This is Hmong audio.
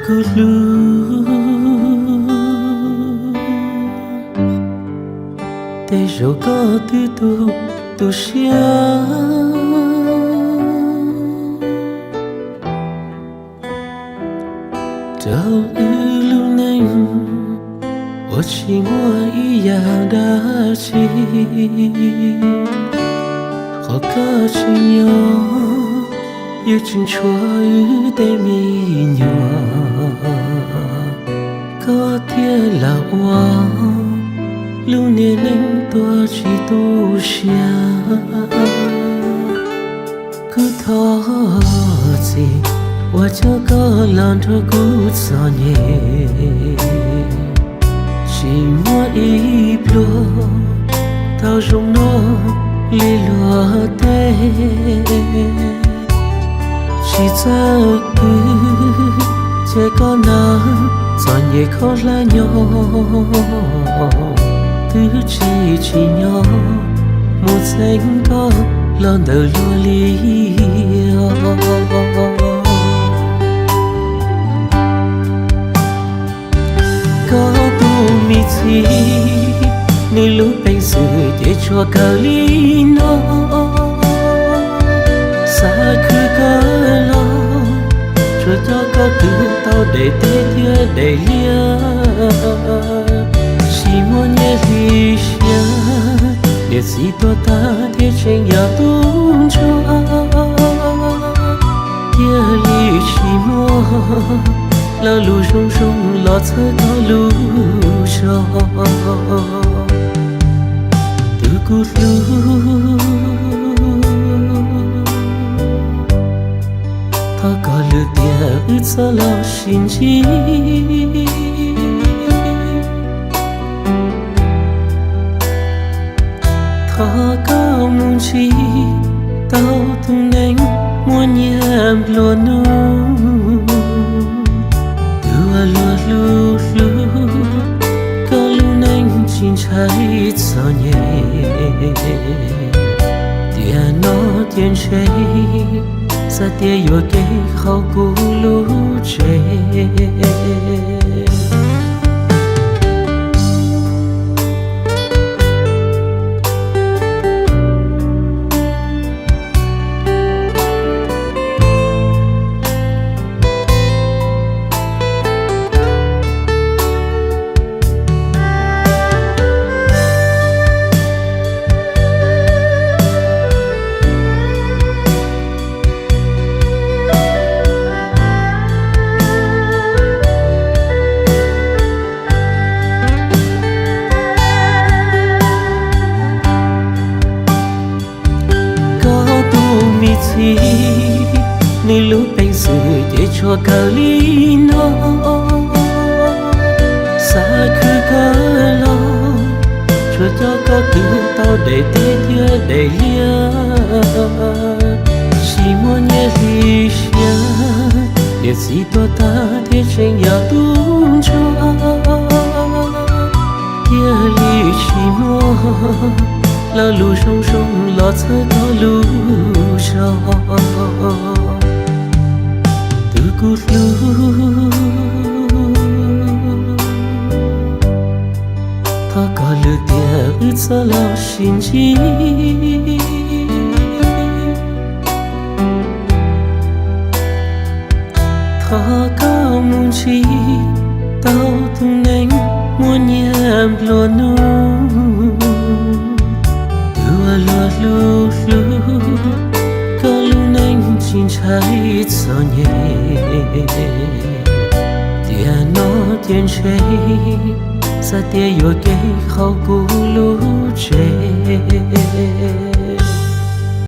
Kuv hlub, tej zaum koj twb tu tu siab rau wb lub neej uas tsis muaj ib yam dab tsi. Qhov koj tsis nyob yuav tsis ntshua wb tej me nyuam. Koj thiaj lam ua lub niag neej tuag tsis tu siab. Kuv thov txim uas coj koj los nrog kuv txom nyem. Tsis muaj ib pluag tau zoo noj li luag tej. Tsis txawj kwv ces koj na txom nyem khaub hlab nyob. Twb tsis tsim nyog mus txeeb koj los ntawm luag li os. Koj tus me txiv, nws lub peev xwm ces tsuas kawg li no. Xav khwv kawg los tsuas coj koj kwv tau daim teb thiab daim liaj. Tsis muaj nyiaj hli siab, niam txiv tuag tag thiaj tseem yog tub ntsuag. Thiaj li tsis muaj lo lus zoo zoo los txhawb koj lub zog. Tus kuv hlub, thov koj lwm tiam wb txhob los sib ntsib. Thov koj mus ntsib tau tus neeg muaj nyiaj nplua nuj, tus uas luag hlub hlub koj lub neej tsis ntshai txom nyem. Tiam no ces ntshe xav tias yuam kev haum kuv lub tsev. Koj tus me txiv, nws lub peev xwm ces tsuas kawg li no. Xav khwv kawg los tsuas coj koj kwv tau daim teb thiab daim liaj. Tsis muaj nyiaj hli siab, niam txiv tuag tag thiaj tseem yog tub ntsuag. Thiaj li tsis muaj lo lus zoo zoo los txhawb koj lub zog. Tus kuv hlub, thov koj lwm tiam wb txhob los sib ntsib. Thov koj mus ntsib tau tus neeg muaj nyiaj nplua nuj, tus uas luag hlub hlub koj lub neej tsis ntshai txom nyem. Tiam no ces ntshe xav tias yuam kev haum kuv lub tsev.